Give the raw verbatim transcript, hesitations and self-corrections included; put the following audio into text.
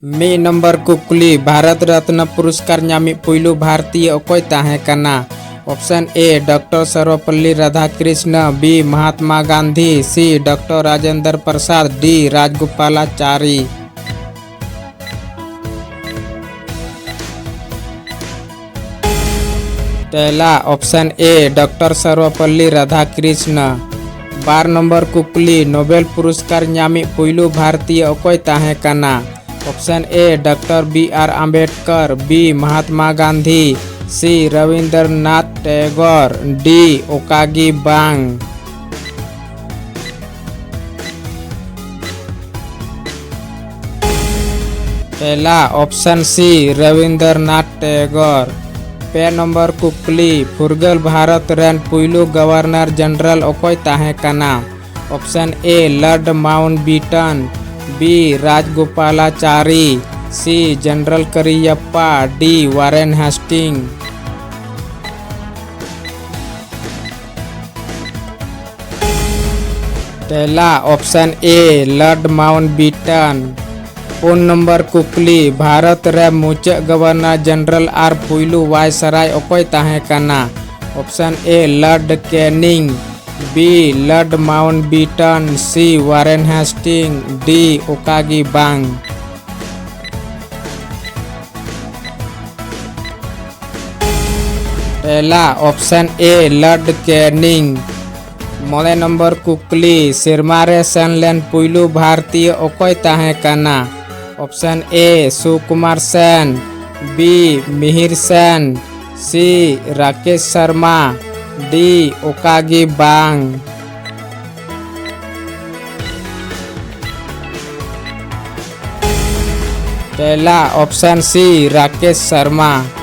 ᱢᱤᱫ ᱱᱚᱢᱵᱚᱨ ᱠᱩᱠᱞᱤ, ᱵᱷᱟᱨᱚᱛ ᱨᱚᱛᱱᱚ ᱯᱩᱨᱚᱥᱠᱟᱨ ᱧᱟᱢᱤᱡ ᱯᱩᱭᱞᱩ ᱵᱷᱟᱨᱚᱛᱤᱭᱚ ᱚᱠᱚᱭ ᱛᱟᱦᱮᱸ ᱠᱟᱱᱟ? Option A, doctor Sarvepalli Radhakrishnan, B, Mahatma Gandhi, C, doctor Rajendra Prasad, D, Rajagopalachari. ᱛᱮᱞᱟ, option A, doctor Sarvepalli Radhakrishnan. ᱵᱟᱨ ᱱᱚᱢᱵᱚᱨ ᱠᱩᱠᱞᱤ, ᱱᱳᱵᱮᱞ ᱯᱩᱨᱚᱥᱠᱟᱨ ᱧᱟᱢᱤᱡ ᱯᱩᱭᱞᱩ ᱵᱷᱟᱨᱚᱛᱤᱭᱚ ᱚᱠᱚᱭ ᱛᱟᱦᱮᱸ ᱠᱟᱱᱟ? Option A, doctor B R Ambedkar, B, Mahatma Gandhi, C, Rabindranath Tagore, D, ᱚᱠᱟᱜᱮ ᱵᱟᱝ᱾ ᱛᱮᱞᱟ, ᱚᱯᱥᱚᱱ ᱥᱤ, ᱨᱚᱵᱤᱱᱫᱨᱚᱱᱟᱛᱷ ᱴᱮᱜᱳᱨ᱾ ᱯᱮ ᱱᱚᱢᱵᱚᱨ ᱠᱩᱠᱞᱤ, ᱯᱷᱩᱨᱜᱟᱹᱞ ᱵᱷᱟᱨᱚᱛ ᱨᱮᱱ ᱯᱩᱭᱞᱩ ᱜᱚᱵᱷᱚᱨᱱᱚᱨ ᱡᱮᱱᱟᱨᱮᱞ ᱚᱠᱚᱭ ᱛᱟᱦᱮᱸ ᱠᱟᱱᱟ? Option A, Lord Mountbatten, B, Rajagopalachari, C, general Cariappa, D, Warren Hastings. ᱛᱮᱞᱟ, ᱚᱯᱥᱚᱱ ᱮ, ᱞᱚᱨᱰ ᱢᱟᱣᱩᱱᱴᱵᱮᱴᱚᱱ᱾ ᱯᱩᱱ ᱱᱚᱢᱵᱚᱨ ᱠᱩᱠᱞᱤ, ᱵᱷᱟᱨᱚᱛ ᱨᱮ ᱢᱩᱪᱟᱹᱫ ᱜᱚᱵᱷᱚᱨᱱᱚᱨ ᱡᱮᱱᱟᱨᱮᱞ ᱟᱨ ᱯᱩᱭᱞᱩ ᱣᱟᱭᱥᱚᱨᱚᱭ ᱚᱠᱚᱭ ᱛᱟᱦᱮᱸ ᱠᱟᱱᱟ? Option A, Lord Canning, B, Lord Mountbatten, C, Warren Hastings, D, ᱚᱠᱟᱜᱮ ᱵᱟᱝ᱾ ᱛᱮᱞᱟ, ᱚᱯᱥᱚᱱ ᱮ, ᱞᱚᱨᱰ ᱠᱮᱱᱤᱝ᱾ ᱢᱚᱬᱮ ᱱᱚᱢᱵᱚᱨ ᱠᱩᱠᱞᱤ, ᱥᱮᱨᱢᱟ ᱨᱮ ᱥᱮᱱ ᱞᱮᱱ ᱯᱩᱭᱞᱩ ᱵᱷᱟᱨᱚᱛᱤᱭᱚ ᱚᱠᱚᱭ ᱛᱟᱦᱮᱸ ᱠᱟᱱᱟ? ᱚᱯᱥᱚᱱ ᱮ, ᱥᱩᱠᱩᱢᱟᱨ ᱥᱮᱱ, ᱵᱤ, ᱢᱤᱦᱤᱨ ᱥᱮᱱ, ᱥᱤ, ᱨᱟᱠᱮᱥ ᱥᱚᱨᱢᱟ, ᱰᱤ, ᱚᱠᱟᱜᱮ ᱵᱟᱝ᱾ ᱛᱮᱞᱟ, ᱚᱯᱥᱚᱱ ᱥᱤ, ᱨᱟᱠᱮᱥ ᱥᱚᱨᱢᱟ᱾